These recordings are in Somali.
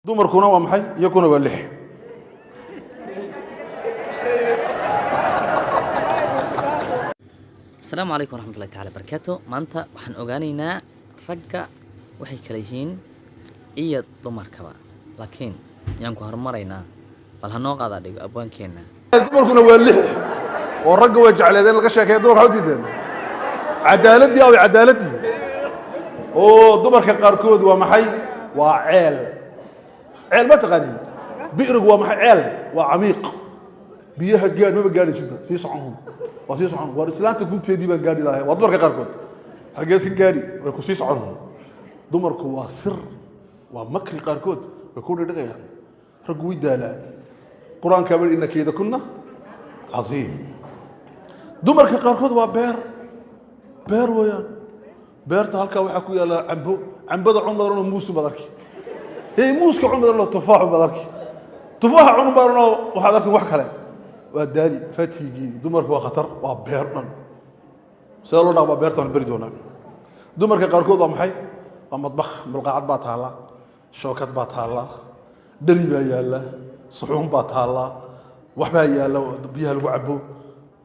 Dumarkuna waa maxay? Iyakuna waa lix. Asalaamu calaykum waraxmatullahi tacala barakaatu. Maanta waxaan ogaanaynaa ragga waxay kala yihiin iyo dumarkaba, laakiin yaan ku horumaraynaa. Bal ha noo qaadaa dhigo abwaankeenna. Dumarkuna waa lix oo ragga way jecleedeen laga sheekeeya, dumarka waxay u diideen cadaaladii. Away cadaaladii? Oo dumarka qaarkood waa maxay? Waa ceel. Ceel ma taqaanin? Bi'rigu waa maxay? Ceel waa camiiq, biyaha gaadh maba gaadhaysidba, sii socon, waa sii socon. Waar islaanta gunteedii baan gaadhi lahay. Waa dumarka qaarkood, xageed ka gaadhi? Way ku sii socon. Dumarku waa sir, waa makri, qaarkood way ku dhidhigayaan. Raggu way daalaan. Qur-aankaa bari ina kaydakunna casiim. Dumarka qaarkood waa beer, beer weeyaan. Beerta halkaa waxaa ku yaalla cambo. Cambada cun badanoo muusu baad arki, hey, muuska cun badanoo tufaaxu baad arki, tufaaxa cun badanoo waxaad arki wax kale. Waa daali fatigii. Dumarku waa khatar, waa beer dhan. Sidee loo dhaqmaa beerta waan beri doonaa. Dumarka qaarkood waa maxay? Waa madbakh. Mulqaacad baa taalla, shookad baa taalla, dheri baa yaalla, suxuun baa taalla, waxbaa yaalla oo biyaha lagu cabo.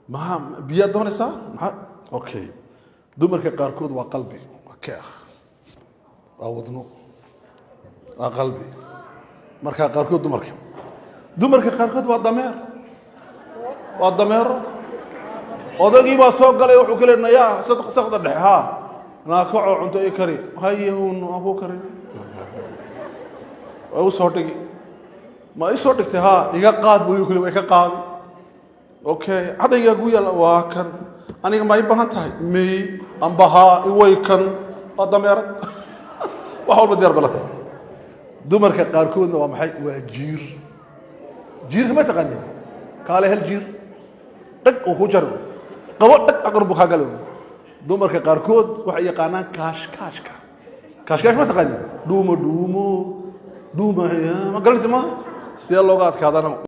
Maxaa biyaad doonaysaa? Maxaa? Okay. Dumarka qaarkood waa qalbi, waa keekh, waa wadno, waa qalbi. Marka qaarkood dumarka qaarkood waa dameer, waa dameero. Odagii baa soo galay, wuxuu ka leey, nayaa sakda dhexe haa naakacoo cunto ii kari. Hayahun, waan kuu karin. Waa u soo dhigi, ma ii soo dhigtay? Haa, iga qaad buu kule. Way ka qaadi. Okay, cadaygaa gu yaalla waa kan. Aniga ma ii baahan tahay? May amba haa iway kan. Waa dameerad, wax walba diyaar balatay. Dumarka qaarkoodna waa maxay? Waa jiir. Jiirka ma taqaanin? Kaale hel jiir, dhag uu ku jaro, qabo, dhag aqar buu kaa galay. Dumarka qaarkood waxay yaqaanaan kaash kaashka. Kaash kaash ma taqaanin? Dhuumo dhuumo dhuuma ma garanaysa? Ma sidee looga adkaadana?